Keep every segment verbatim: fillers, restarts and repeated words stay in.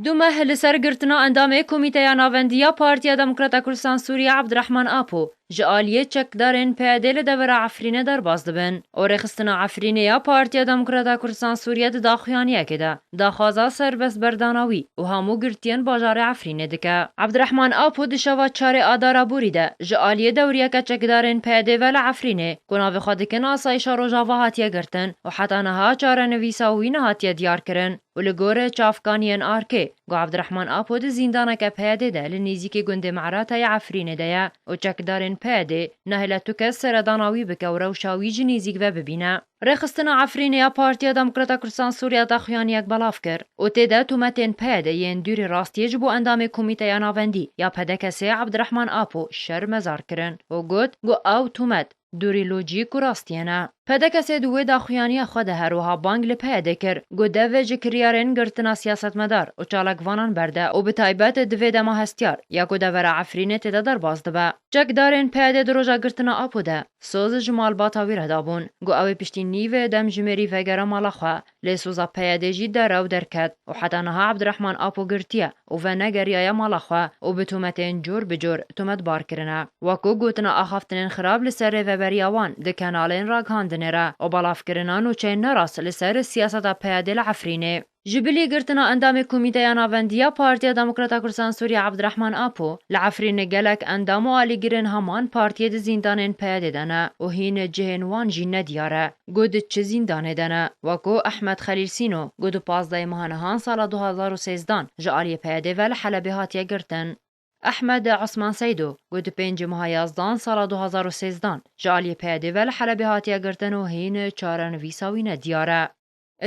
Du meh li ser girtina endamê Komîteya Navendî ya Partiya Demokrata Kurdistan Sûriye Abdurrahman Apo ji aliyê çekdarên P Y D li devera Efrînê derbas dibin û rêxistina Efrînê ya Partiya Demokrata Kurdistan Sûriye di daxuyaniyekê de daxwaza serbestberdana wî û hemû girtiyên bajarê Efrînê dike. Abdurrahman Apo di şeva çarê Adara borî de ji aliyê dewriyeke çekdarên P Y D ve li Efrînê, ku navê xwe dikin Asayişa Rojava, hatiye girtin û heta niha çarenivîsa wî nehatiye diyarkirin. Û li gorî çavkaniyên arkê, ku Abdurrahman Apo di zîndaneke P Y D de li nêzîkî gundê Me'rata yê Efrînê de ye û çekdarên P Y D nahêle tu kes seredana wî bike û rewşa wî ji nêzîk ve bibîne. Rêxistina Efrînê ya Partiya Demokrata Kurdistan Sûriye daxuyaniyek belav kir û tê de tometên P Y D yên dûrî rastiyê ji bo endamê Komîteya Navendî ya P D K S'ê Abdurrahman Apo şermezar kirin û got ku ew tomet dûrî lojîk û rastiyê ne. P D K S di wê daxuyaniya xwe de her wiha bang li P Y D kir, ku dev ji kiryarên girtina siyasetmedar û çalakvanan berde û bi taybet di vê dema hestiyar ya ku devera Efrînê tê de derbas dibe. Çekdarên P Y D di roja girtina Apo de soz ji malbata wî re dabûn, ku ew ê piştî nîvê demjimêrî vegere mala xwe, lê soza P Y D jî derew derket û heta niha Abdurrahman Apo girtiye û venegeriyaye mala xwe û bi tometên cor bi cor tometbar kirine. Wekû gotina axaftinên xirab li ser rêveberiya wan di kenalên ragihandinê re û belavkirina nûçeyên nerast li ser siyaseta P Y D li Efrînê. Ji bilî girtina endamê Komîteya Navendî ya Partiya Demokrata Kurdistan Sûriye Abdurrahman Apo, li Efrînê gelek endam û alîgirên heman partiyê di zîndanên P Y D de ne û hîn cihên wan jî nediyar e, ku di çi zîndanê de ne. Wekû Ehmed Xelîl Sîno, ku di pazdehê meha nihan sala du hazar û sêzdan ji aliyê P Y D ve li Helebê hatiye girtin. Ehmed Osman Seydo, ku di pêncê meha yazdan sala du hazar û sêzdan ji aliyê P Y D ve li Helebê hatiye girtin û hîn çarenivîsa wî nediyar e.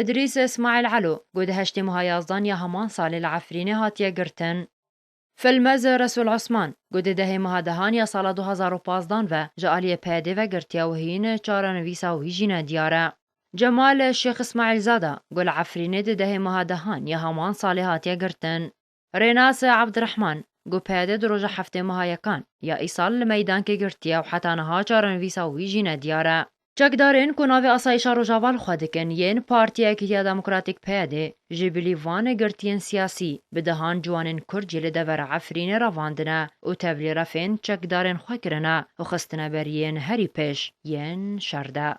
Idrîs Îsmaîl Elo, ku di heştê meha yazdan ya heman salê li Efrînê hatiye girtin. Filmez Resûl Osman, ku di dehê meha dehan ya sala du hazar û pazdan ve ji aliyê P Y D ve girtiye û hîn çarenivîsa wî jî nediyar e. Cemal Şêx Îsmaîlzada, ku li Efrînê di dehê meha dehan ya heman salê hatiye girtin. Rênas Abdurrahman, ku P Y D di roja heftê meha yekan ya îsal li meydankê girtiye û heta niha çarenivîsa wî jî nediyar e. Çekdarên ku navê Asayişa Rojava li xwe dikin yên Partiya Yekîtiya Demokratîk P Y D, ji bilî van girtiyên siyasî bi dehan ciwanên Kurd jî li devera Efrînê revandine û tevlî refên çekdarên xwe kirine û xistine ber yên herî pêş yên şer de.